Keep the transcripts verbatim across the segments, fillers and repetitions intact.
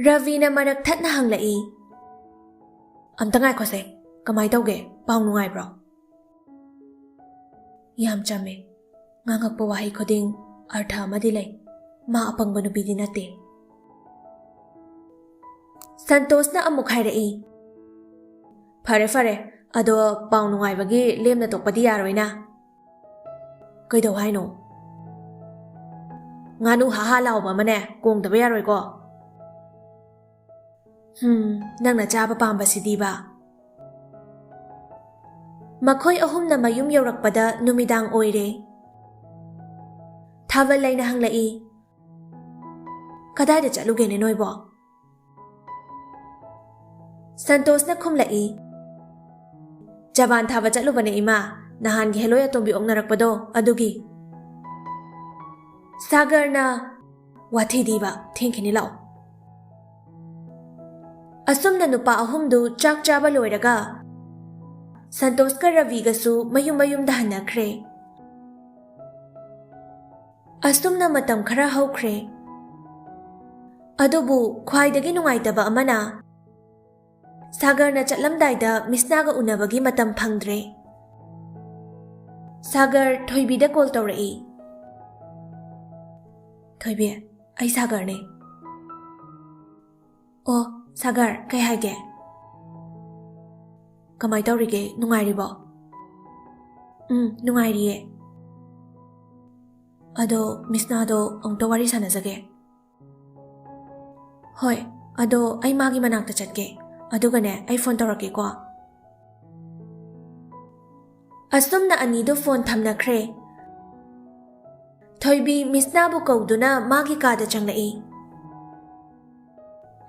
ꯔꯕꯤꯅ ꯃꯔꯛ ꯊꯠꯅ ꯍꯪꯂꯛꯏ, "ꯑꯝꯇ ꯉꯥꯏꯈꯣꯁꯦ, ꯀꯃꯥꯏ ꯇꯧꯒꯦ? ꯄꯥꯎ ꯅꯨꯡꯉꯥꯏꯕ꯭ꯔꯣ?" ꯌꯥꯝ ꯆꯝꯃꯦ꯫ ꯉꯥꯡꯉꯛꯄ ꯋꯥꯍꯩ ꯈꯨꯗꯤꯡ ꯑꯔꯊ ꯑꯃꯗꯤ ꯂꯩ꯫ ꯃꯥ ꯑꯄꯪꯕ ꯅꯨꯄꯤꯗꯤ ꯅꯠꯇꯦ꯫ ꯁꯟꯇꯣꯁꯅ ꯑꯃꯨꯛ ꯍꯥꯏꯔꯛꯏ, "ꯐꯔꯦ, ꯐꯔꯦ, ꯑꯗꯣ ꯄꯥꯎ ꯅꯨꯡꯉꯥꯏꯕꯒꯤ ꯂꯦꯝꯅ ꯇꯣꯛꯄꯗꯤ ꯌꯥꯔꯣꯏꯅ꯫" "ꯀꯩꯗꯧ ꯍꯥꯏꯅꯣ?" "ꯉꯥꯅꯨ ꯍꯥ ꯍꯥ ꯂꯥꯎꯕ ꯑꯃꯅꯦ ꯀꯣꯡꯗꯕ ꯌꯥꯔꯣꯏꯀꯣ꯫" "ꯍꯨꯝ, ꯅꯪꯅ ꯆꯥꯕ ꯄꯥꯝꯕꯁꯤꯗꯤꯕ꯫" ꯃꯈꯣꯏ ꯑꯍꯨꯝꯅ ꯃꯌꯨꯝ ꯌꯧꯔꯛꯄꯗ ꯅꯨꯃꯤꯗꯥꯡ ꯑꯣꯏꯔꯦ꯫ ꯊꯥꯕꯜ ꯂꯩꯅ ꯍꯪꯂꯛꯏ, "ꯀꯗꯥꯏꯗ ꯆꯠꯂꯨꯒꯦꯅꯦ ꯅꯣꯏꯕꯣ?" ꯁꯟꯇꯣꯁꯅ ꯈꯨꯝꯂꯛꯏ, "ꯆꯕꯥꯟ ꯊꯥꯕ ꯆꯠꯂꯨꯕꯅꯦ ꯏꯃꯥ, ꯅꯍꯥꯟꯒꯤ ꯍꯦꯂꯣꯏ ꯑꯇꯣꯝꯕꯤ ꯑꯣꯛꯅꯔꯛꯄꯗꯣ ꯑꯗꯨꯒꯤ꯫" ꯁꯥꯒꯔꯅ, "ꯋꯥꯊꯤꯗꯤꯕ, ꯊꯦꯡꯈꯤꯅꯤ, ꯂꯥꯛꯑꯣ꯫" ꯑꯁꯨꯝꯅ ꯅꯨꯄꯥ ꯑꯍꯨꯝꯗꯨ ꯆꯥꯛ ꯆꯥꯕ ꯂꯣꯏꯔꯒ ꯁꯟꯇꯣꯁꯀ ꯔꯕꯤꯒꯁꯨ ꯃꯌꯨꯝ ꯃꯌꯨꯝꯗ ꯍꯟꯅꯈ꯭ꯔꯦ꯫ ꯑꯁꯨꯝꯅ ꯃꯇꯝ ꯈꯔ ꯍꯧꯈ꯭ꯔꯦ꯫ ꯑꯗꯨꯕꯨ ꯈ꯭ꯋꯥꯏꯗꯒꯤ ꯅꯨꯡꯉꯥꯏꯇꯕ ꯑꯃꯅ, ꯁꯥꯒꯔꯅ ꯆꯠꯂꯝꯗꯥꯏꯗ ꯃꯤꯁꯅꯥꯒ ꯎꯅꯕꯒꯤ ꯃꯇꯝ ꯐꯪꯗ꯭ꯔꯦ꯫ ꯁꯥꯒꯔ ꯊꯣꯏꯕꯤꯗ ꯀꯣꯜ ꯇꯧꯔꯛꯏ꯫ "ꯊꯣꯏꯕꯤ, ꯑꯩ ꯁꯥꯒꯔꯅꯦ꯫" "ꯑꯣ, ꯁꯥꯒꯔ, ꯀꯩ ꯍꯥꯏꯒꯦ? ꯀꯃꯥꯏ ꯇꯧꯔꯤꯒꯦ? ꯅꯨꯡꯉꯥꯏꯔꯤꯕꯣ?" "ꯎꯝ, ꯅꯨꯡꯉꯥꯏꯔꯤꯌꯦ꯫ ꯑꯗꯣ ꯃꯤꯁꯅꯥꯗꯣ ꯑꯃꯨꯛꯇ ꯋꯥꯔꯤ ꯁꯥꯟꯅꯖꯒꯦ꯫" "ꯍꯣꯏ, ꯑꯗꯣ ꯑꯩ ꯃꯥꯒꯤ ꯃꯅꯥꯛꯇ ꯆꯠꯀꯦ, ꯑꯗꯨꯒꯅꯦ ꯑꯩ ꯐꯣꯟ ꯇꯧꯔꯛꯀꯦꯀꯣ꯫" ꯑꯁꯨꯝꯅ ꯑꯅꯤꯗꯨ ꯐꯣꯟ ꯊꯝꯅꯈ꯭ꯔꯦ꯫ ꯊꯣꯏꯕꯤ ꯃꯤꯁꯅꯥꯕꯨ ꯀꯧꯗꯨꯅ ꯃꯥꯒꯤ ꯀꯥꯗ ꯆꯪꯂꯛꯏ꯫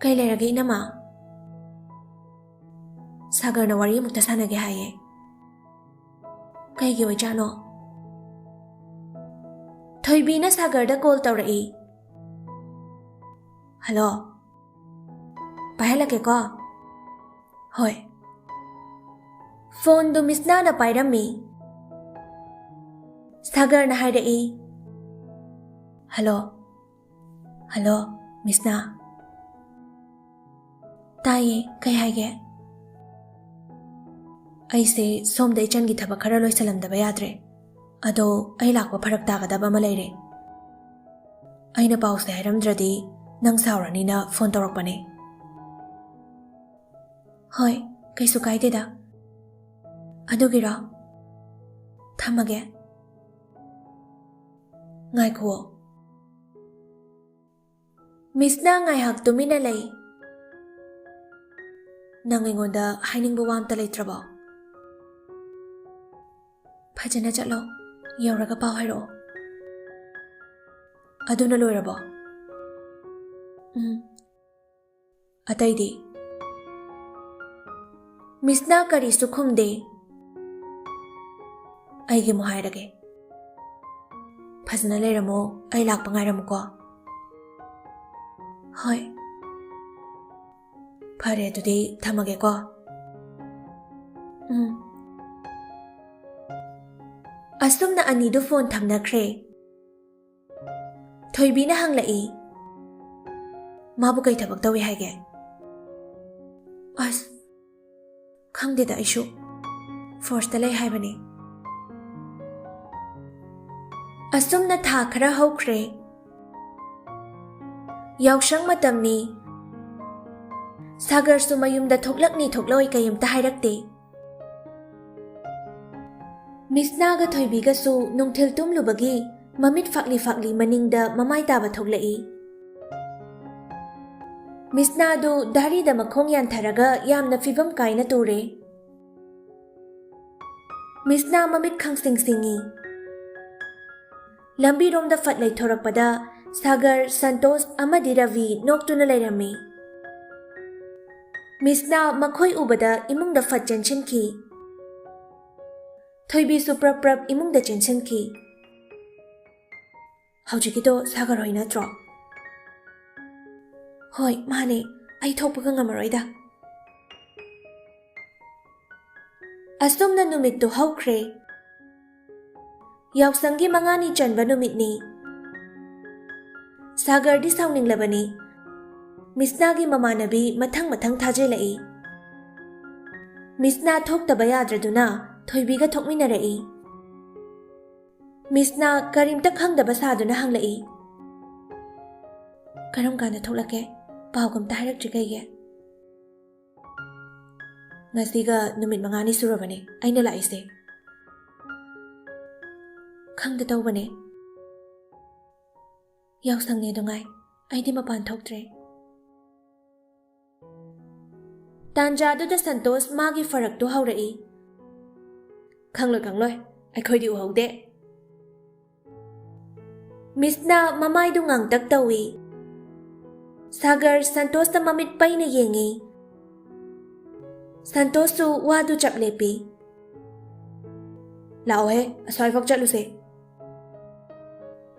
"ꯀꯩ ꯂꯩꯔꯒꯦ, ꯏꯅꯝꯃ?" "ꯁꯥꯒꯔꯅ ꯋꯥꯔꯤ ꯑꯃꯨꯛꯇ ꯁꯥꯟꯅꯒꯦ ꯍꯥꯏꯌꯦ꯫" "ꯀꯩꯒꯤ ꯑꯣꯏꯖꯥꯠꯅꯣ?" ꯊꯣꯏꯕꯤꯅ ꯁꯥꯒꯔꯗ ꯀꯣꯜ ꯇꯧꯔꯛꯏ꯫ "ꯍꯜꯂꯣ, ꯄꯥꯏꯍꯜꯂꯛꯀꯦꯀꯣ꯫" "ꯍꯣꯏ꯫" ꯐꯣꯟꯗꯨ ꯃꯤꯁꯅꯥꯅ ꯄꯥꯏꯔꯝꯃꯤ꯫ ꯁꯥꯒꯔꯅ ꯍꯥꯏꯔꯛꯏ, "ꯍꯜꯂꯣ, ꯍꯜꯂꯣ, ꯃꯤꯁꯅꯥ꯫" ꯇꯥꯏꯌꯦ, ꯀꯩ ꯍꯥꯏꯒꯦ? ꯑꯩꯁꯦ ꯁꯣꯝꯗ ꯏꯆꯟꯒꯤ ꯊꯕꯛ ꯈꯔ ꯂꯣꯏꯁꯜꯂꯝꯗꯕ ꯌꯥꯗ꯭ꯔꯦ꯫ ꯑꯗꯣ ꯑꯩ ꯂꯥꯛꯄ ꯐꯔꯛ ꯇꯥꯒꯗꯕ ꯑꯃ ꯂꯩꯔꯦ꯫ ꯑꯩꯅ ꯄꯥꯎꯁꯦ ꯍꯥꯏꯔꯝꯗ꯭ꯔꯗꯤ ꯅꯪ ꯁꯥꯎꯔꯅꯤꯅ ꯐꯣꯟ ꯇꯧꯔꯛꯄꯅꯦ꯫ ꯍꯣꯏ, ꯀꯩꯁꯨ ꯀꯥꯏꯗꯦꯗ꯫ ꯑꯗꯨꯒꯤꯔꯣ? ꯊꯝꯃꯒꯦ꯫ ꯉꯥꯏꯈꯨꯑꯣ꯫ ꯃꯤꯁꯅ ꯉꯥꯏꯍꯥꯛ ꯇꯨꯃꯤꯟꯅ ꯂꯩ꯫ "ꯅꯪ ꯑꯩꯉꯣꯟꯗ ꯍꯥꯏꯅꯤꯡꯕ ꯋꯥ ꯑꯝꯇ ꯂꯩꯇ꯭ꯔꯕꯣ?" "ꯐꯖꯅ ꯆꯠꯂꯣ, ꯌꯧꯔꯒ ꯄꯥꯎ ꯍꯥꯏꯔꯛꯑꯣ꯫" "ꯑꯗꯨꯅ ꯂꯣꯏꯔꯕꯣ?" "ꯎꯝ꯫" "ꯑꯇꯩꯗꯤ?" ꯃꯤꯁꯅ ꯀꯔꯤꯁꯨ ꯈꯨꯝꯗꯦ꯫ "ꯑꯩꯒꯤ ꯑꯃꯨꯛ ꯍꯥꯏꯔꯒꯦ꯫ ꯐꯖꯅ ꯂꯩꯔꯝꯃꯣ, ꯑꯩ ꯂꯥꯛꯄ ꯉꯥꯏꯔꯝꯃꯨꯀꯣ꯫" "ꯍꯣꯏ꯫" "ꯐꯔꯦ, ꯑꯗꯨꯗꯤ ꯊꯝꯃꯒꯦꯀꯣ꯫" "ꯎꯝ꯫" ꯑꯁꯨꯝꯅ ꯑꯅꯤꯗꯨ ꯐꯣꯟ ꯊꯝꯅꯈ꯭ꯔꯦ꯫ ꯊꯣꯏꯕꯤꯅ ꯍꯪꯂꯛꯏ, "ꯃꯥꯕꯨ ꯀꯩ ꯊꯕꯛ ꯇꯧꯏ ꯍꯥꯏꯒꯦ?" "ꯑꯁ, ꯈꯪꯗꯦꯗ ꯑꯩꯁꯨ꯫ ꯐꯣꯔꯁꯇ ꯂꯩ ꯍꯥꯏꯕꯅꯤ꯫" ꯑꯁꯨꯝꯅ ꯊꯥ ꯈꯔ ꯍꯧꯈ꯭ꯔꯦ꯫ ꯌꯥꯎꯁꯪ ꯃꯇꯝꯅꯤ꯫ ꯁꯥꯒꯔꯁꯨ ꯃꯌꯨꯝꯗ ꯊꯣꯛꯂꯛꯅꯤ ꯊꯣꯛꯂꯛꯑꯣꯏ ꯀꯩꯝꯇ ꯍꯥꯏꯔꯛꯇꯦ꯫ ꯃꯤꯁꯅꯥꯒ ꯊꯣꯏꯕꯤꯒꯁꯨ ꯅꯨꯡꯊꯤꯜ ꯇꯨꯝꯂꯨꯕꯒꯤ ꯃꯃꯤꯠ ꯐꯥꯛꯂꯤ ꯐꯥꯛꯂꯤ ꯃꯅꯤꯡꯗ ꯃꯃꯥꯏ ꯇꯥꯕ ꯊꯣꯛꯂꯛꯏ꯫ ꯃꯤꯁꯅꯥꯗꯨ ꯗꯥꯔꯤꯗ ꯃꯈꯣꯡ ꯌꯥꯟꯊꯔꯒ ꯌꯥꯝꯅ ꯐꯤꯕꯝ ꯀꯥꯏꯅ ꯇꯨꯔꯦ꯫ ꯃꯤꯁꯅꯥ ꯃꯃꯤꯠ ꯈꯪꯁꯤꯡ ꯁꯤꯡꯏ꯫ ꯂꯝꯕꯤꯔꯣꯝꯗ ꯐꯠ ꯂꯩꯊꯣꯔꯛꯄꯗ ꯁꯥꯒꯔ, ꯁꯟꯇꯣꯁ ꯑꯃꯗꯤ ꯔꯕꯤ ꯅꯣꯛꯇꯨꯅ ꯂꯩꯔꯝꯃꯤ꯫ ꯃꯤꯁꯅꯥ ꯃꯈꯣꯏ ꯎꯕꯗ ꯏꯃꯨꯡꯗ ꯐꯠ ꯆꯦꯟꯁꯤꯟꯈꯤ꯫ ꯊꯣꯏꯕꯤꯁꯨ ꯄ꯭ꯔꯞ ꯄ꯭ꯔꯞ ꯏꯃꯨꯡꯗ ꯆꯦꯟꯁꯤꯟꯈꯤ꯫ "ꯍꯧꯖꯤꯛꯀꯤꯗꯣ ꯁꯥꯒꯔ ꯍꯣꯏ ꯅꯠꯇ꯭ꯔꯣ?" "ꯍꯣꯏ, ꯃꯥꯅꯦ꯫ ꯑꯩ ꯊꯣꯛꯄꯒ ꯉꯝꯃꯔꯣꯏꯗ꯫" ꯑꯁꯨꯝꯅ ꯅꯨꯃꯤꯠꯇꯨ ꯍꯧꯈ꯭ꯔꯦ꯫ ꯌꯥꯎꯁꯪꯒꯤ ꯃꯉꯥꯅꯤ ꯆꯟꯕ ꯅꯨꯃꯤꯠꯅꯤ꯫ ꯁꯥꯒꯔꯗꯤ ꯁꯥꯎꯅꯤꯡꯂꯕꯅꯤ꯫ ꯃꯤꯁꯅꯥꯒꯤ ꯃꯃꯥꯟꯅꯕꯤ ꯃꯊꯪ ꯃꯊꯪ ꯊꯥꯖꯤꯜꯂꯛꯏ꯫ ꯃꯤꯁꯅꯥ ꯊꯣꯛꯇꯕ ꯌꯥꯗ꯭ꯔꯗꯨꯅ ꯊꯣꯏꯕꯤꯒ ꯊꯣꯛꯃꯤꯟꯅꯔꯛꯏ꯫ ꯃꯤꯁꯅꯥ ꯀꯔꯤꯝꯇ ꯈꯪꯗꯕ ꯁꯥꯗꯨꯅ ꯍꯪꯂꯛꯏ, "ꯀꯔꯝ ꯀꯥꯟꯗ ꯊꯣꯛꯂꯛꯀꯦ? ꯄꯥꯎꯒ ꯑꯝꯇ ꯍꯥꯏꯔꯛꯇ꯭ꯔꯤ ꯀꯩꯒꯤ?" "ꯉꯁꯤꯒ ꯅꯨꯃꯤꯠ ꯃꯉꯥꯅꯤ ꯁꯨꯔꯕꯅꯦ ꯑꯩꯅ ꯂꯥꯛꯏꯁꯦ꯫ ꯈꯪꯗ ꯇꯧꯕꯅꯦ꯫ ꯌꯥꯎꯁꯪꯅꯦ ꯑꯗꯨꯉꯥꯏ, ꯑꯩꯗꯤ ꯃꯄꯥꯟ ꯊꯣꯛꯇ꯭ꯔꯦ꯫" ꯇꯥꯟꯖꯥꯗꯨꯗ ꯁꯟꯇꯣꯁ ꯃꯥꯒꯤ ꯐꯔꯛꯇꯨ ꯍꯧꯔꯛꯏ꯫ "ꯈꯪꯂꯣꯏ, ꯈꯪꯂꯣꯏ, ꯑꯩꯈꯣꯏꯗꯤ ꯎꯍꯧꯗꯦ꯫" ꯃꯤꯁꯅ ꯃꯃꯥꯏꯗꯨ ꯉꯥꯡꯇꯛ ꯇꯧꯏ꯫ ꯁꯥꯒꯔ ꯁꯟꯇꯣꯁꯇ ꯃꯃꯤꯠ ꯄꯩꯅ ꯌꯦꯡꯏ꯫ ꯁꯟꯇꯣꯁꯁꯨ ꯋꯥꯗꯨ ꯆꯞ ꯂꯦꯞꯄꯤ꯫ "ꯂꯥꯛꯑꯣꯍꯦ, ꯑꯁ꯭ꯋꯥꯏꯐꯥꯎ ꯆꯠꯂꯨꯁꯦ꯫"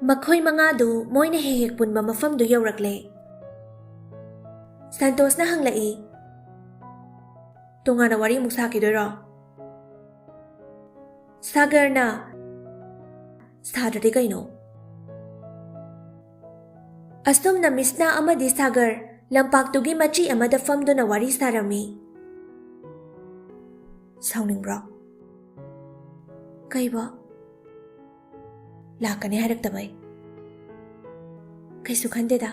ꯃꯈꯣꯏ ꯃꯉꯥꯗꯨ ꯃꯣꯏꯅ ꯍꯦꯛ ꯍꯦꯛ ꯄꯨꯟꯕ ꯃꯐꯝꯗꯨ ꯌꯧꯔꯛꯂꯦ꯫ ꯁꯟꯇꯣꯁꯅ ꯍꯪꯂꯛꯏ, "ꯇꯣꯉꯥꯟꯅ ꯋꯥꯔꯤ ꯑꯃꯨꯛ ꯁꯥꯈꯤꯗꯣꯏꯔꯣ?" ꯁꯥꯒꯔꯅ, "ꯁꯥꯗ꯭ꯔꯗꯤ ꯀꯩꯅꯣ?" ꯑꯁꯨꯝꯅ ꯃꯤꯁꯅꯥ ꯑꯃꯗꯤ ꯁꯥꯒꯔ ꯂꯝꯄꯥꯛꯇꯨꯒꯤ ꯃꯆꯤ ꯑꯃꯗ ꯐꯝꯗꯨꯅ ꯋꯥꯔꯤ ꯁꯥꯔꯝꯃꯤ꯫ "ꯁꯥꯎꯅꯤꯡꯕ꯭ꯔꯣ?" "ꯀꯩꯕꯣ?" "ꯂꯥꯛꯀꯅꯤ ꯍꯥꯏꯔꯛꯇꯕꯩ?" "ꯀꯩꯁꯨ ꯈꯟꯗꯦꯗ꯫"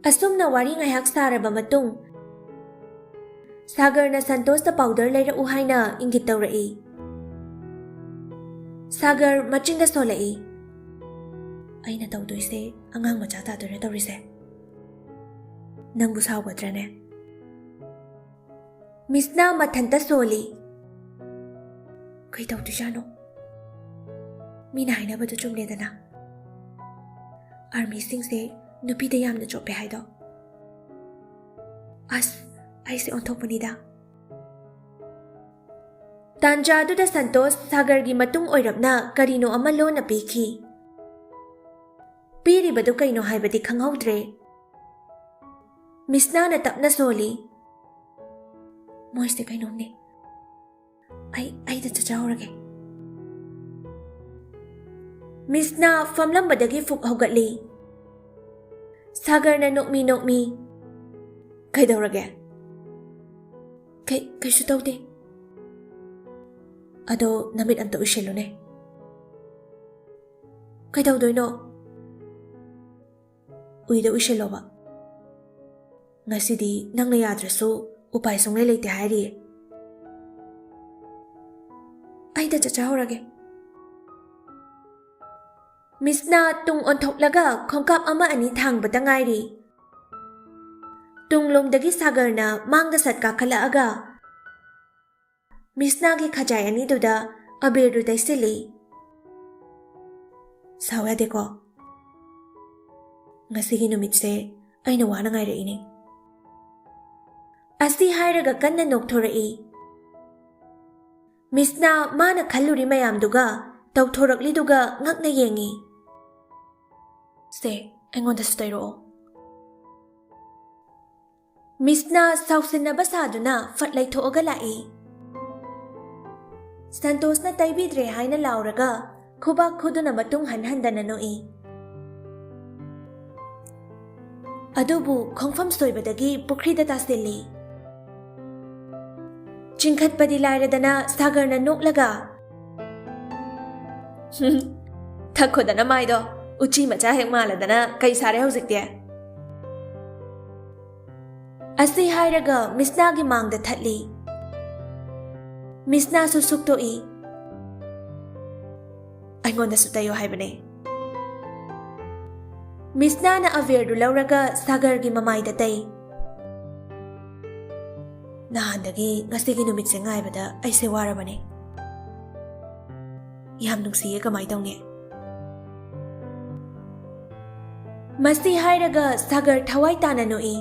ꯑꯁꯨꯝꯅ ꯋꯥꯔꯤ ꯉꯥꯏꯍꯥꯛ ꯁꯥꯔꯕ ꯃꯇꯨꯡ, ꯁꯥꯒꯔꯅ ꯁꯟꯇꯣꯁꯇ ꯄꯥꯎꯗꯔ ꯂꯩꯔꯛꯎ ꯍꯥꯏꯅ ꯏꯪꯒꯤꯠ ꯇꯧꯔꯛꯏ꯫ ꯁꯥꯒꯔ ꯃꯆꯤꯟꯗ ꯁꯣꯜꯂꯛꯏ꯫ "ꯑꯩꯅ ꯇꯧꯗꯣꯏꯁꯦ ꯑꯉꯥꯡ ꯃꯆꯥ ꯇꯥꯗꯣꯏꯔꯥ ꯇꯧꯔꯤꯁꯦ? ꯅꯪꯕꯨ ꯁꯥꯎꯒꯗ꯭ꯔꯅꯦ?" ꯃꯤꯁꯅ ꯃꯊꯟꯇ ꯁꯣꯜꯂꯤ꯫ "ꯀꯩ ꯇꯧꯗꯣꯏꯖꯥꯠꯅꯣ? ꯃꯤꯅ ꯍꯥꯏꯅꯕꯗꯨ ꯆꯨꯝꯂꯦꯗꯅ, ꯑꯥꯔꯃꯤꯁꯤꯡꯁꯦ ꯅꯨꯄꯤꯗ ꯌꯥꯝꯅ ꯆꯣꯞꯄꯦ ꯍꯥꯏꯗꯣ꯫ ꯑꯁ, ꯑꯩꯁꯦ ꯑꯣꯟꯊꯣꯛꯄꯅꯤꯗ꯫" ꯇꯥꯟꯖꯥꯗꯨꯗ ꯁꯟꯇꯣꯁ ꯁꯥꯒꯔꯒꯤ ꯃꯇꯨꯡ ꯑꯣꯏꯔꯞꯅ ꯀꯔꯤꯅꯣ ꯑꯃ ꯂꯣꯟꯅ ꯄꯤꯈꯤ꯫ ꯄꯤꯔꯤꯕꯗꯨ ꯀꯩꯅꯣ ꯍꯥꯏꯕꯗꯤ ꯈꯪꯍꯧꯗ꯭ꯔꯦ꯫ ꯃꯤꯁꯅꯥꯅ ꯇꯞꯅ ꯁꯣꯜꯂꯤ, "ꯃꯣꯏꯁꯦ ꯀꯩꯅꯣꯝꯅꯦ꯫ ꯑꯩ, ꯑꯩꯗ ꯆꯠꯆꯍꯧꯔꯒꯦ꯫" ꯃꯤꯁꯅꯥ ꯐꯝꯂꯝꯕꯗꯒꯤ ꯐꯨꯛ ꯍꯧꯒꯠꯂꯤ꯫ ꯁꯥꯒꯔꯅ ꯅꯣꯛꯃꯤ ꯅꯣꯛꯃꯤ, "ꯀꯩꯗꯧꯔꯒꯦ?" "ꯀꯩ-, ꯀꯩꯁꯨ ꯇꯧꯗꯦ꯫ ꯑꯗꯣ ꯅꯃꯤꯠ ꯑꯝꯇ ꯎꯏꯁꯤꯜꯂꯨꯅꯦ꯫" "ꯀꯩꯗꯧꯗꯣꯏꯅꯣ?" "ꯎꯏꯗ ꯎꯏꯁꯤꯜꯂꯣꯕ꯫ ꯉꯁꯤꯗꯤ ꯅꯪꯅ ꯌꯥꯗ꯭ꯔꯁꯨ ꯎꯄꯥꯏ ꯁꯨꯡꯂꯩ ꯂꯩꯇꯦ ꯍꯥꯏꯔꯤꯌꯦ꯫" "ꯑꯩꯗ ꯆꯠꯆꯍꯧꯔꯒꯦ꯫" ꯃꯤꯁꯅꯥ ꯇꯨꯡ ꯑꯣꯟꯊꯣꯛꯂꯒ ꯈꯣꯡꯀꯥꯞ ꯑꯃ ꯑꯅꯤ ꯊꯥꯡꯕꯇ ꯉꯥꯏꯔꯤ꯫ ꯇꯨꯡꯂꯣꯝꯗꯒꯤ ꯁꯥꯒꯔꯅ ꯃꯥꯡꯗ ꯁꯠ ꯀꯥꯈꯠꯂꯛꯑꯒ ꯃꯤꯁꯅꯥꯒꯤ ꯈꯖꯥꯏ ꯑꯅꯤꯗꯨꯗ ꯑꯕꯤꯔꯗꯨ ꯇꯩꯁꯤꯜꯂꯤ꯫ "ꯁꯥꯎ ꯌꯥꯗꯦꯀꯣ꯫ ꯉꯁꯤꯒꯤ ꯅꯨꯃꯤꯠꯁꯦ ꯑꯩꯅ ꯋꯥꯅ ꯉꯥꯏꯔꯛꯏꯅꯦ꯫" ꯑꯁꯤ ꯍꯥꯏꯔꯒ ꯀꯟꯅ ꯅꯣꯛꯊꯣꯔꯛꯏ꯫ ꯃꯤꯁꯅꯥ ꯃꯥꯅ ꯈꯜꯂꯨꯔꯤ ꯃꯌꯥꯝꯗꯨꯒ ꯇꯧꯊꯣꯔꯛꯂꯤꯗꯨꯒ ꯉꯛꯅ ꯌꯦꯡꯉꯤ꯫ "ꯁꯦ, ꯑꯩꯉꯣꯟꯗꯁꯨ ꯇꯩꯔꯛꯑꯣ꯫" ꯃꯤꯁꯅꯥ ꯁꯥꯎꯁꯤꯟꯅꯕ ꯁꯥꯗꯨꯅ ꯐꯠ ꯂꯩꯊꯣꯛꯑꯒ ꯂꯥꯛꯏ꯫ ꯁꯟꯇꯣꯁꯅ ꯇꯩꯕꯤꯗ꯭ꯔꯦ ꯍꯥꯏꯅ ꯂꯥꯎꯔꯒ ꯈꯨꯕꯥꯛ ꯈꯨꯗꯨꯅ ꯃꯇꯨꯡ ꯍꯟꯍꯟꯗꯅ ꯅꯣꯛꯏ꯫ ꯑꯗꯨꯕꯨ ꯈꯣꯡꯐꯝ ꯁꯣꯏꯕꯗꯒꯤ ꯄꯨꯈ꯭ꯔꯤꯗ ꯇꯥꯁꯤꯜꯂꯤ꯫ ꯆꯤꯡꯈꯠꯄꯗꯤ ꯂꯥꯏꯔꯗꯅ ꯁꯥꯒꯔꯅ ꯅꯣꯛꯂꯒ, "ꯊꯛꯈꯣꯗꯅ ꯃꯥꯏꯗꯣ, ꯎꯆꯤ ꯃꯆꯥ ꯍꯦꯛ ꯃꯥꯜꯂꯗꯅ ꯀꯩ ꯁꯥꯔꯦ ꯍꯧꯖꯤꯛꯇꯤ?" ꯑꯁꯤ ꯍꯥꯏꯔꯒ ꯃꯤꯁꯅꯥꯒꯤ ꯃꯥꯡꯗ ꯊꯠꯂꯤ꯫ ꯃꯤꯁꯅꯥꯁꯨ ꯁꯨꯛꯇꯣꯛꯏ꯫ "ꯑꯩꯉꯣꯟꯗꯁꯨ ꯇꯩꯌꯣ ꯍꯥꯏꯕꯅꯦ꯫" ꯃꯤꯁꯅꯥꯅ ꯑꯕꯤꯔꯗꯨ ꯂꯧꯔꯒ ꯁꯥꯒꯔꯒꯤ ꯃꯃꯥꯏꯗ ꯇꯩ꯫ "ꯅꯍꯥꯟꯗꯒꯤ ꯉꯁꯤꯒꯤ ꯅꯨꯃꯤꯠꯁꯦ ꯉꯥꯏꯕꯗ ꯑꯩꯁꯦ ꯋꯥꯔꯕꯅꯦ꯫ ꯌꯥꯝ ꯅꯨꯡꯁꯤꯌꯦ, ꯀꯃꯥꯏ ꯇꯧꯅꯤ?" ꯃꯁꯤ ꯍꯥꯏꯔꯒ ꯁꯥꯒꯔ ꯊꯋꯥꯏ ꯇꯥꯅ ꯅꯣꯛꯏ꯫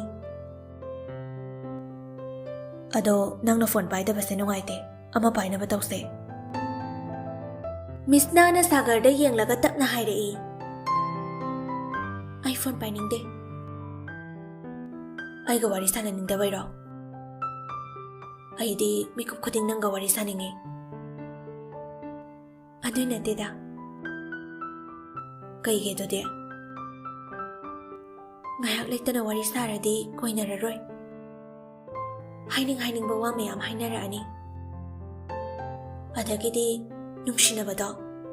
"ꯑꯗꯣ ꯅꯪꯅ ꯐꯣꯟ ꯄꯥꯏꯗꯕꯁꯦ ꯅꯨꯡꯉꯥꯏꯇꯦ, ꯑꯃ ꯄꯥꯏꯅꯕ ꯇꯧꯁꯦ꯫" ꯃꯤꯁꯅꯥꯅ ꯁꯥꯒꯔꯗ ꯌꯦꯡꯂꯒ ꯇꯞꯅ ꯍꯥꯏꯔꯛꯏ, "ꯑꯩ ꯐꯣꯟ ꯄꯥꯏꯅꯤꯡꯗꯦ꯫" "ꯑꯩꯒ ꯋꯥꯔꯤ ꯁꯥꯟꯅꯅꯤꯡꯗꯕꯩꯔꯣ?" "ꯑꯩꯗꯤ ꯃꯤꯀꯨꯞ ꯈꯨꯗꯤꯡ ꯅꯪꯒ ꯋꯥꯔꯤ ꯁꯥꯅꯤꯡꯉꯤ꯫" "ꯑꯗꯨꯏ ꯅꯠꯇꯦꯗ꯫" "ꯀꯩꯒꯤ ꯑꯗꯨꯗꯤ?" ꯉꯥꯏꯍꯥꯛ ꯂꯩꯇꯅ ꯋꯥꯔꯤ ꯁꯥꯔꯗꯤ ꯀꯣꯏꯅꯔꯔꯣꯏ꯫ ꯍꯥꯏꯅꯤꯡ ꯍꯥꯏꯅꯤꯡꯕ ꯋꯥ ꯃꯌꯥꯝ ꯍꯥꯏꯅꯔꯛꯑꯅꯤ꯫ ꯑꯗꯒꯤꯗꯤ ꯅꯨꯡꯁꯤꯅꯕꯗꯣ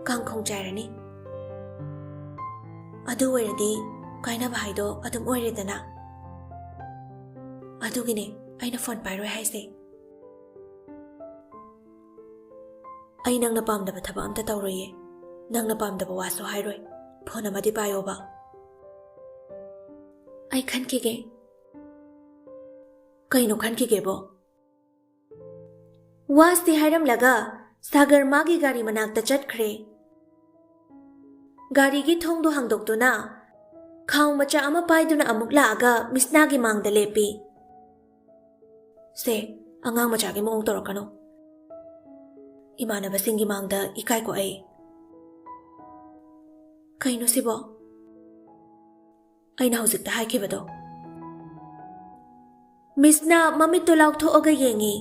ꯀꯥꯡꯈꯣꯡ ꯆꯥꯏꯔꯅꯤ꯫ ꯑꯗꯨ ꯑꯣꯏꯔꯗꯤ ꯀꯥꯏꯅꯕ ꯍꯥꯏꯗꯣ ꯑꯗꯨꯝ ꯑꯣꯏꯔꯦꯗꯅ꯫ ꯑꯗꯨꯒꯤꯅꯦ ꯑꯩꯅ ꯐꯣꯟ ꯄꯥꯏꯔꯣꯏ ꯍꯥꯏꯁꯦ꯫ ꯑꯩ ꯅꯪꯅ ꯄꯥꯝꯗꯕ ꯊꯕꯛ ꯑꯝꯇ ꯇꯧꯔꯣꯏꯌꯦ꯫ ꯅꯪꯅ ꯄꯥꯝꯗꯕ ꯋꯥꯁꯨ ꯍꯥꯏꯔꯣꯏ꯫ ꯐꯣꯟ ꯑꯃꯗꯤ ꯄꯥꯏꯌꯣꯕ꯫ ꯑꯩ ꯈꯟꯈꯤꯒꯦ꯫ ꯀꯩꯅꯣ ꯈꯟꯈꯤꯒꯦꯕꯣ? ꯋꯥꯁꯤ ꯍꯥꯏꯔꯝꯂꯒ ꯁꯥꯒꯔ ꯃꯥꯒꯤ ꯒꯥꯔꯤ ꯃꯅꯥꯛꯇ ꯆꯠꯈ꯭ꯔꯦ꯫ ꯒꯥꯔꯤꯒꯤ ꯊꯣꯡꯗꯣ ꯍꯥꯡꯗꯣꯛꯇꯨꯅ ꯈꯥꯎ ꯃꯆꯥ ꯑꯃ ꯄꯥꯏꯗꯨꯅ ꯑꯃꯨꯛ ꯂꯥꯛꯑꯒ ꯃꯤꯁꯅꯥꯒꯤ ꯃꯥꯡꯗ ꯂꯦꯞꯄꯤ꯫ "ꯁꯦ, ꯑꯉꯥꯡ ꯃꯆꯥꯒꯤ ꯃꯑꯣꯡ ꯇꯧꯔꯛꯀꯅꯨ꯫ ꯏꯃꯥꯟꯅꯕꯁꯤꯡꯒꯤ ꯃꯥꯡꯗ ꯏꯀꯥꯏꯀꯣ ꯑꯩ꯫" "ꯀꯩꯅꯣ ꯁꯤꯕꯣ?" "ꯑꯩꯅ ꯍꯧꯖꯤꯛꯇ ꯍꯥꯏꯈꯤꯕꯗꯣ꯫" ꯃꯤꯁꯅ ꯃꯃꯤꯠꯇꯨ ꯂꯥꯎꯊꯣꯛꯑꯒ ꯌꯦꯡꯉꯤ꯫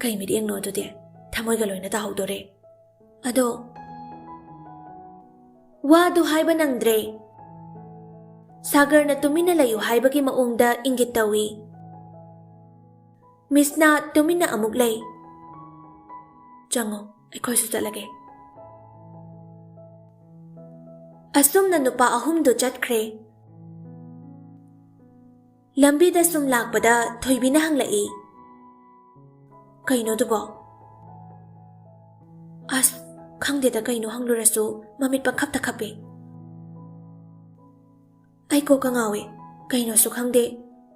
"ꯀꯩ ꯃꯤꯠꯌꯦꯡꯅꯣ ꯑꯗꯨꯗꯤ? ꯊꯃꯣꯏꯒ ꯂꯣꯏꯅ ꯇꯥꯍꯧꯗꯣꯔꯦ꯫" ꯑꯗꯣ ꯋꯥꯗꯨ ꯍꯥꯏꯕ ꯅꯪꯗ꯭ꯔꯦ꯫ ꯁꯥꯒꯔꯅ ꯇꯨꯃꯤꯟꯅ ꯂꯩꯌꯨ ꯍꯥꯏꯕꯒꯤ ꯃꯑꯣꯡꯗ ꯏꯪꯒꯤꯠ ꯇꯧꯏ꯫ ꯃꯤꯁꯅ ꯇꯨꯃꯤꯟꯅ ꯑꯃꯨꯛ ꯂꯩ꯫ "ꯆꯪꯉꯣ, ꯑꯩꯈꯣꯏꯁꯨ ꯆꯠꯂꯒꯦ꯫" ꯑꯁꯨꯝꯅ ꯅꯨꯄꯥ ꯑꯍꯨꯝꯗꯨ ꯆꯠꯈ꯭ꯔꯦ꯫ ꯂꯝꯕꯤꯗ ꯁꯨꯝ ꯂꯥꯛꯄꯗ ꯊꯣꯏꯕꯤꯅ ꯍꯪꯂꯛꯏ, "ꯀꯩꯅꯣꯗꯨꯕꯣ?" "ꯑꯁ, ꯈꯪꯗꯦꯗ, ꯀꯩꯅꯣ ꯍꯪꯂꯨꯔꯁꯨ ꯃꯃꯤꯠ ꯄꯪꯈꯞꯇ ꯈꯞꯄꯦ꯫ ꯑꯩ ꯀꯣꯛꯀ ꯉꯥꯎꯏ꯫ ꯀꯩꯅꯣꯁꯨ ꯈꯪꯗꯦ꯫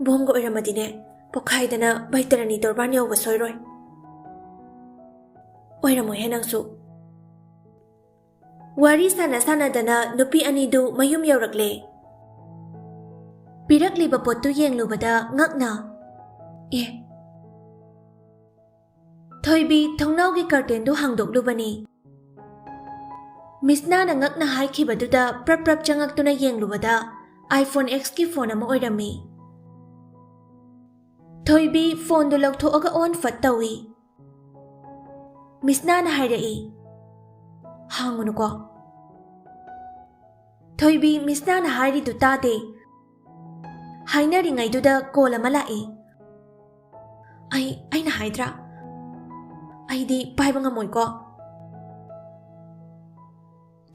ꯕꯣꯝꯒ ꯑꯣꯏꯔꯝꯃꯗꯤꯅꯦ, ꯄꯣꯛꯈꯥꯏꯗꯅ ꯕꯩꯇꯔꯅꯤ ꯇꯣꯔꯕꯥꯟ ꯌꯧꯕ ꯁꯣꯏꯔꯣꯏ꯫" "ꯑꯣꯏꯔꯝꯃꯣꯏꯍꯦ ꯅꯪꯁꯨ꯫" ꯋꯥꯔꯤ ꯁꯥꯟꯅ ꯁꯥꯟꯅꯗꯅ ꯅꯨꯄꯤ ꯑꯅꯤꯗꯨ ꯃꯌꯨꯝ ꯌꯧꯔꯛꯂꯦ꯫ ꯄꯤꯔꯛꯂꯤꯕ ꯄꯣꯠꯇꯨ ꯌꯦꯡꯂꯨꯕꯗ ꯉꯛꯅ, "ꯑꯦ!" ꯊꯣꯏꯕꯤ ꯊꯣꯡꯅꯥꯎꯒꯤ ꯀꯔꯇꯦꯟꯗꯨ ꯍꯥꯡꯗꯣꯛꯂꯨꯕꯅꯤ꯫ ꯃꯤꯁꯅꯥꯅ ꯉꯛꯅ ꯍꯥꯏꯈꯤꯕꯗꯨꯗ ꯄ꯭ꯔꯞ ꯄ꯭ꯔꯞ ꯆꯪꯉꯛꯇꯨꯅ ꯌꯦꯡꯂꯨꯕꯗ iPhone X ꯀꯤ ꯐꯣꯟ ꯑꯃ ꯑꯣꯏꯔꯝꯃꯤ꯫ ꯊꯣꯏꯕꯤ ꯐꯣꯟꯗꯨ ꯂꯧꯊꯣꯛꯑꯒ ꯑꯣꯟ ꯐꯠ ꯇꯧꯏ꯫ ꯃꯤꯁꯅꯥꯅ ꯍꯥꯏꯔꯛꯏ, "ꯍꯥꯡꯉꯨꯅꯨꯀꯣ꯫" ꯊꯣꯏꯕꯤ, ꯃꯤꯁꯅꯥꯅ ꯍꯥꯏꯔꯤꯗꯨ ꯇꯥꯗꯦ꯫ ꯍꯥꯏꯅꯔꯤꯉꯩꯗꯨꯗ ꯀꯣꯜ ꯑꯃ ꯂꯥꯛꯏ꯫ ꯑꯩ, ꯑꯩꯅ ꯍꯥꯏꯗ꯭ꯔꯥ? ꯑꯩꯗꯤ ꯄꯥꯏꯕ ꯉꯝꯃꯣꯏꯀꯣ꯫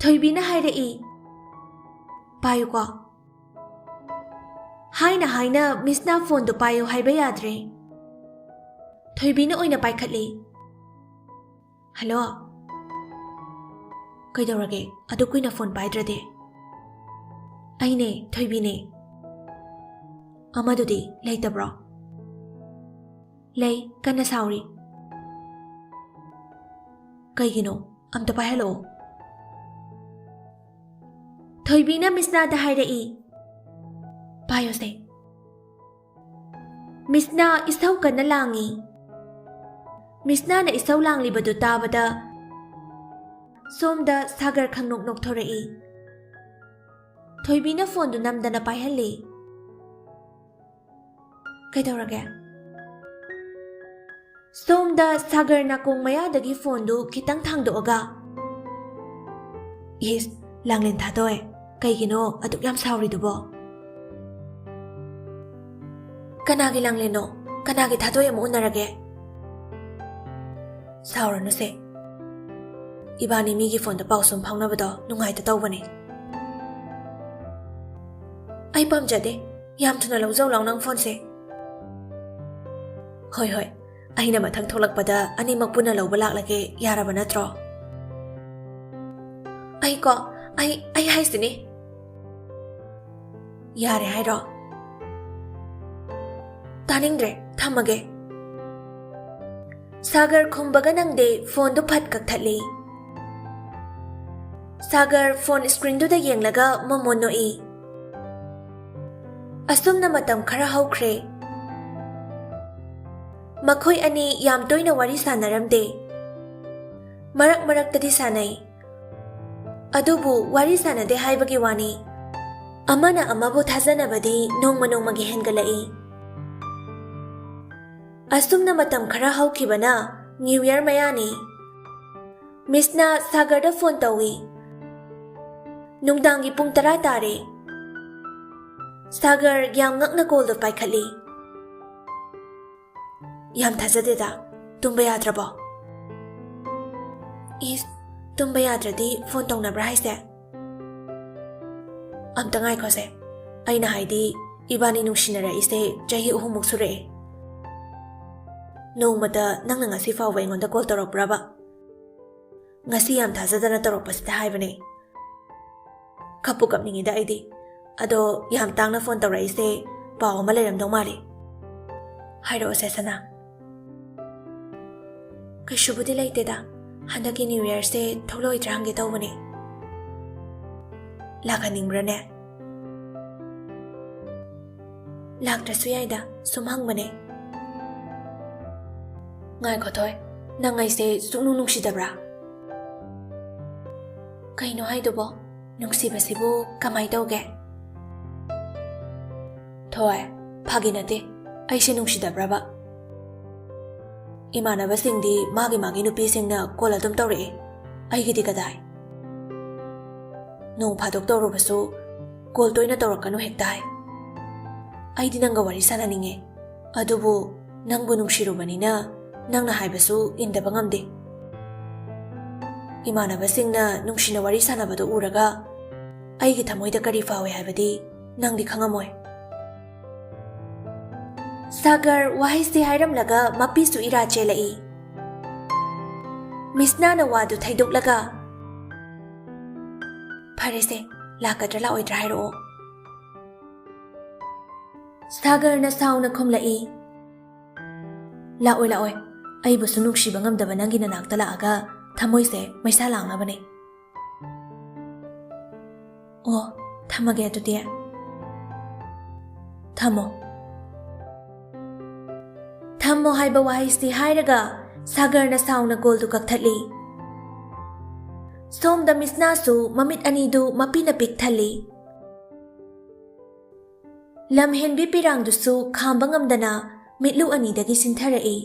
ꯊꯣꯏꯕꯤꯅ ꯍꯥꯏꯔꯛꯏ, "ꯄꯥꯏꯌꯨꯀꯣ"꯫ ꯍꯥꯏꯅ ꯍꯥꯏꯅ ꯃꯤꯁꯅꯥ ꯐꯣꯟꯗꯨ ꯄꯥꯏꯌꯨ ꯍꯥꯏꯕ ꯌꯥꯗ꯭ꯔꯦ꯫ ꯊꯣꯏꯕꯤꯅ ꯑꯣꯏꯅ ꯄꯥꯏꯈꯠꯂꯤ꯫ "ꯍꯜꯂꯣ꯫ ꯀꯩꯗꯧꯔꯒꯦ? ꯑꯗꯨꯛ ꯀꯨꯏꯅ ꯐꯣꯟ ꯄꯥꯏꯗ꯭ꯔꯗꯤ?" "ꯑꯩꯅꯦ, ꯊꯣꯏꯕꯤꯅꯦ꯫" "ꯑꯃꯗꯨꯗꯤ ꯂꯩꯇꯕ꯭ꯔꯣ?" "ꯂꯩ, ꯀꯟꯅ ꯁꯥꯎꯔꯤ꯫" "ꯀꯩꯒꯤꯅꯣ? ꯑꯝꯇ ꯄꯥꯏꯍꯜꯂꯛꯑꯣ꯫" ꯊꯣꯏꯕꯤꯅ ꯃꯤꯁꯅꯥꯗ ꯍꯥꯏꯔꯛꯏ, "ꯄꯥꯏꯌꯣꯁꯦ꯫" ꯃꯤꯁꯅꯥ ꯏꯁꯧ ꯀꯟꯅ ꯂꯥꯡꯉꯤ꯫ ꯃꯤꯁꯅꯥꯅ ꯏꯁꯧ ꯂꯥꯡꯂꯤꯕꯗꯨ ꯇꯥꯕꯗ ꯁꯣꯝꯗ ꯁꯥꯒꯔ ꯈꯪꯅꯣꯛ ꯅꯣꯛꯊꯣꯔꯛꯏ꯫ ꯊꯣꯏꯕꯤꯅ ꯐꯣꯟꯗꯨ ꯅꯝꯗꯅ ꯄꯥꯏꯍꯜꯂꯤ꯫ "ꯀꯩꯗꯧꯔꯒꯦ?" ꯁꯣꯝꯗ ꯁꯥꯒꯔ ꯅꯥꯀꯣꯡ ꯃꯌꯥꯗꯒꯤ ꯐꯣꯟꯗꯨ ꯈꯤꯇꯪ ꯊꯥꯡꯗꯣꯛꯑꯒ, "ꯏꯁ, ꯂꯥꯡꯂꯦꯟ ꯊꯥꯗꯣꯏ, ꯀꯩꯒꯤꯅꯣ ꯑꯗꯨꯛ ꯌꯥꯝ ꯁꯥꯎꯔꯤꯗꯨꯕꯣ?" "ꯀꯅꯥꯒꯤ ꯂꯥꯡꯂꯦꯟꯅꯣ? ꯀꯅꯥꯒꯤ ꯊꯥꯗꯣꯏ ꯑꯃꯨꯛ ꯎꯅꯔꯒꯦ?" "ꯁꯥꯎꯔꯅꯨꯁꯦ꯫ ꯏꯕꯥꯅꯤ ꯃꯤꯒꯤ ꯐꯣꯟꯗ ꯄꯥꯎ ꯁꯨꯝ ꯐꯥꯎꯅꯕꯗꯣ ꯅꯨꯡꯉꯥꯏꯇ ꯇꯧꯕꯅꯦ꯫" "ꯑꯩ ꯄꯥꯝꯖꯗꯦ꯫ ꯌꯥꯝ ꯊꯨꯅ ꯂꯧꯖꯧ ꯂꯥꯎ ꯅꯪ ꯐꯣꯟꯁꯦ꯫" "ꯍꯣꯏ, ꯍꯣꯏ꯫ ꯑꯩꯅ ꯃꯊꯪ ꯊꯣꯛꯂꯛꯄꯗ ꯑꯅꯤꯃꯛ ꯄꯨꯟꯅ ꯂꯧꯕ ꯂꯥꯛꯂꯒꯦ, ꯌꯥꯔꯕ ꯅꯠꯇ꯭ꯔꯣ?" "ꯑꯩꯀꯣ, ꯑꯩ, ꯑꯩ ꯍꯥꯏꯁꯤꯅꯤ꯫" "ꯌꯥꯔꯦ ꯍꯥꯏꯔꯣ?" "ꯇꯥꯅꯤꯡꯗ꯭ꯔꯦ, ꯊꯝꯃꯒꯦ꯫" ꯁꯥꯒꯔ ꯈꯨꯝꯕꯒ ꯅꯪꯗꯦ, ꯐꯣꯟꯗꯨ ꯐꯠ ꯀꯛꯊꯠꯂꯤ꯫ ꯁꯥꯒꯔ ꯐꯣꯟ ꯁ꯭ꯀ꯭ꯔꯤꯟꯗꯨꯗ ꯌꯦꯡꯂꯒ ꯃꯃꯣꯟ ꯅꯣꯛꯏ꯫ ꯑꯁꯨꯝꯅ ꯃꯇꯝ ꯈꯔ ꯍꯧꯈ꯭ꯔꯦ꯫ ꯃꯈꯣꯏ ꯑꯅꯤ ꯌꯥꯝ ꯇꯣꯏꯅ ꯋꯥꯔꯤ ꯁꯥꯟꯅꯔꯝꯗꯦ꯫ ꯃꯔꯛ ꯃꯔꯛꯇꯗꯤ ꯁꯥꯟꯅꯩ꯫ ꯑꯗꯨꯕꯨ ꯋꯥꯔꯤ ꯁꯥꯟꯅꯗꯦ ꯍꯥꯏꯕꯒꯤ ꯋꯥꯅꯤ꯫ ꯑꯃꯅ ꯑꯃꯕꯨ ꯊꯥꯖꯅꯕꯗꯤ ꯅꯣꯡꯃ ꯅꯣꯡꯃꯒꯤ ꯍꯦꯟꯒꯠꯂꯛꯏ꯫ ꯑꯁꯨꯝꯅ ꯃꯇꯝ ꯈꯔ ꯍꯧꯈꯤꯕꯅ ꯅ꯭ꯌꯨ ꯌꯔ ꯃꯌꯥꯅꯤ꯫ ꯃꯤꯁꯅ ꯁꯥꯒꯔꯗ ꯐꯣꯟ ꯇꯧꯏ꯫ ꯅꯨꯡꯗꯥꯡꯒꯤ ꯄꯨꯡ ꯇꯔꯥ ꯇꯥꯔꯦ꯫ ꯁꯥꯒꯔ ꯌꯥꯝ ꯉꯛꯅ ꯀꯣꯜꯗꯣ ꯄꯥꯏꯈꯠꯂꯤ꯫ "ꯌꯥꯝ ꯊꯥꯖꯗꯦꯗ꯫ ꯇꯨꯝꯕ ꯌꯥꯗ꯭ꯔꯕꯣ?" "ꯏꯁ, ꯇꯨꯝꯕ ꯌꯥꯗ꯭ꯔꯗꯤ ꯐꯣꯟ ꯇꯧꯅꯕ꯭ꯔꯥ ꯍꯥꯏꯁꯦ?" "ꯑꯝꯇ ꯉꯥꯏꯈꯣꯁꯦ꯫ ꯑꯩꯅ ꯍꯥꯏꯗꯤ, ꯏꯕꯥꯅꯤ ꯅꯨꯡꯁꯤꯅꯔꯛꯏꯁꯦ ꯆꯍꯤ ꯑꯍꯨꯝꯃꯨꯛ ꯁꯨꯔꯛꯑꯦ꯫ ꯅꯣꯡꯃꯇ ꯅꯪꯅ ꯉꯁꯤ ꯐꯥꯎꯕ ꯑꯩꯉꯣꯟꯗ ꯀꯣꯜ ꯇꯧꯔꯛꯄ꯭ꯔꯕ? ꯉꯁꯤ ꯌꯥꯝ ꯊꯥꯖꯗꯅ ꯇꯧꯔꯛꯄꯁꯤꯗ ꯍꯥꯏꯕꯅꯦ꯫ ꯀꯞꯄꯨ ꯀꯞꯅꯤꯡꯉꯤꯗ ꯑꯩꯗꯤ꯫ ꯑꯗꯣ ꯌꯥꯝ ꯇꯥꯡꯅ ꯐꯣꯟ ꯇꯧꯔꯛꯏꯁꯦ, ꯄꯥꯎ ꯑꯃ ꯂꯩꯔꯝꯗꯧ ꯃꯥꯜꯂꯤ꯫ ꯍꯥꯏꯔꯛꯑꯣꯁꯦ ꯁꯅꯥ꯫" "ꯀꯩꯁꯨꯕꯨꯗꯤ ꯂꯩꯇꯦꯗ꯫ ꯍꯟꯗꯛꯀꯤ New Yearꯁꯦ ꯊꯣꯛꯂꯛꯑꯣꯏꯗ꯭ꯔꯥ ꯍꯪꯒꯦ ꯇꯧꯕꯅꯦ꯫ ꯂꯥꯛꯍꯟꯅꯤꯡꯕ꯭ꯔꯥꯅꯦ?" "ꯂꯥꯛꯇ꯭ꯔꯁꯨ ꯌꯥꯏꯗ, ꯁꯨꯝ ꯍꯪꯕꯅꯦ꯫" "ꯉꯥꯏꯈꯣ ꯊꯣꯏ, ꯅꯪ ꯑꯩꯁꯦ ꯁꯨꯛꯅꯨꯡ ꯅꯨꯡꯁꯤꯗꯕ꯭ꯔꯥ?" "ꯀꯩꯅꯣ ꯍꯥꯏꯗꯨꯕꯣ? ꯅꯨꯡꯁꯤꯕꯁꯤꯕꯨ ꯀꯃꯥꯏ ꯇꯧꯒꯦ?" "ꯊꯣꯏ, ꯐꯥꯒꯤ ꯅꯠꯇꯦ꯫ ꯑꯩꯁꯦ ꯅꯨꯡꯁꯤꯗꯕ꯭ꯔꯕ? ꯏꯃꯥꯟꯅꯕꯁꯤꯡꯗꯤ ꯃꯥꯒꯤ ꯃꯥꯒꯤ ꯅꯨꯄꯤꯁꯤꯡꯅ ꯀꯣꯜ ꯑꯗꯨꯝ ꯇꯧꯔꯛꯑꯦ꯫ ꯑꯩꯒꯤꯗꯤ ꯀꯗꯥꯏ? ꯅꯣꯡ ꯐꯥꯗꯣꯛ ꯇꯧꯔꯨꯕꯁꯨ ꯀꯣꯜ ꯇꯣꯏꯅ ꯇꯧꯔꯛꯀꯅꯨ ꯍꯦꯛꯇ ꯍꯥꯏ꯫ ꯑꯩꯗꯤ ꯅꯪꯒ ꯋꯥꯔꯤ ꯁꯥꯟꯅꯅꯤꯡꯉꯦ꯫ ꯑꯗꯨꯕꯨ ꯅꯪꯕꯨ ꯅꯨꯡꯁꯤꯔꯨꯕꯅꯤꯅ ꯅꯪꯅ ꯍꯥꯏꯕꯁꯨ ꯏꯟꯗꯕ ꯉꯝꯗꯦ꯫ ꯏꯃꯥꯟꯅꯕꯁꯤꯡꯅ ꯅꯨꯡꯁꯤꯅ ꯋꯥꯔꯤ ꯁꯥꯟꯅꯕꯗꯨ ꯎꯔꯒ ꯑꯩꯒꯤ ꯊꯃꯣꯏꯗ ꯀꯔꯤ ꯐꯥꯎꯏ ꯍꯥꯏꯕꯗꯤ ꯅꯪꯗꯤ ꯈꯪꯉꯝꯃꯣꯏ꯫" ꯁꯥꯒꯔ ꯋꯥꯍꯩꯁꯤ ꯍꯥꯏꯔꯝꯂꯒ ꯃꯄꯤꯁꯨ ꯏꯔꯥ ꯆꯦꯜꯂꯛꯏ꯫ ꯃꯤꯁꯅꯥꯅ ꯋꯥꯗꯨ ꯊꯩꯗꯣꯛꯂꯒ, "ꯐꯔꯦꯁꯦ, ꯂꯥꯛꯀꯗ꯭ꯔꯥ ꯂꯥꯛꯑꯣꯏꯗ꯭ꯔꯥ ꯍꯥꯏꯔꯛꯑꯣ꯫" ꯁꯥꯒꯔꯅ ꯁꯥꯎꯅ ꯈꯨꯝꯂꯛꯏ꯫ "ꯂꯥꯛꯑꯣꯏ, ꯂꯥꯛꯑꯣꯏ꯫ ꯑꯩꯕꯨꯁꯨ ꯅꯨꯡꯁꯤꯕ ꯉꯝꯗꯕ ꯅꯪꯒꯤ ꯅꯅꯥꯛꯇ ꯂꯥꯛꯑꯒ ꯊꯃꯣꯏꯁꯦ ꯃꯩꯁꯥ ꯂꯥꯡꯅꯕꯅꯦ꯫" "ꯑꯣ, ꯊꯝꯃꯒꯦ ꯑꯗꯨꯗꯤ꯫" "ꯊꯝꯃꯣ꯫" "ꯊꯝꯃꯣ" ꯍꯥꯏꯕ ꯋꯥꯍꯩꯁꯤ ꯍꯥꯏꯔꯒ ꯁꯥꯒꯔꯅ ꯁꯥꯎꯅ ꯀꯣꯜꯗꯨ ꯀꯛꯊꯠꯂꯤ꯫ ꯁꯣꯝꯗ ꯃꯤꯁꯅꯥꯁꯨ ꯃꯃꯤꯠ ꯑꯅꯤꯗꯨ ꯃꯄꯤꯅ ꯄꯤꯛ ꯊꯜꯂꯤ꯫ ꯂꯝꯍꯦꯟꯕꯤ ꯄꯤꯔꯥꯡꯗꯨꯁꯨ ꯈꯥꯝꯕ ꯉꯝꯗꯅ ꯃꯤꯠꯂꯨ ꯑꯅꯤꯗꯒꯤ ꯁꯤꯟꯊꯔꯛꯏ꯫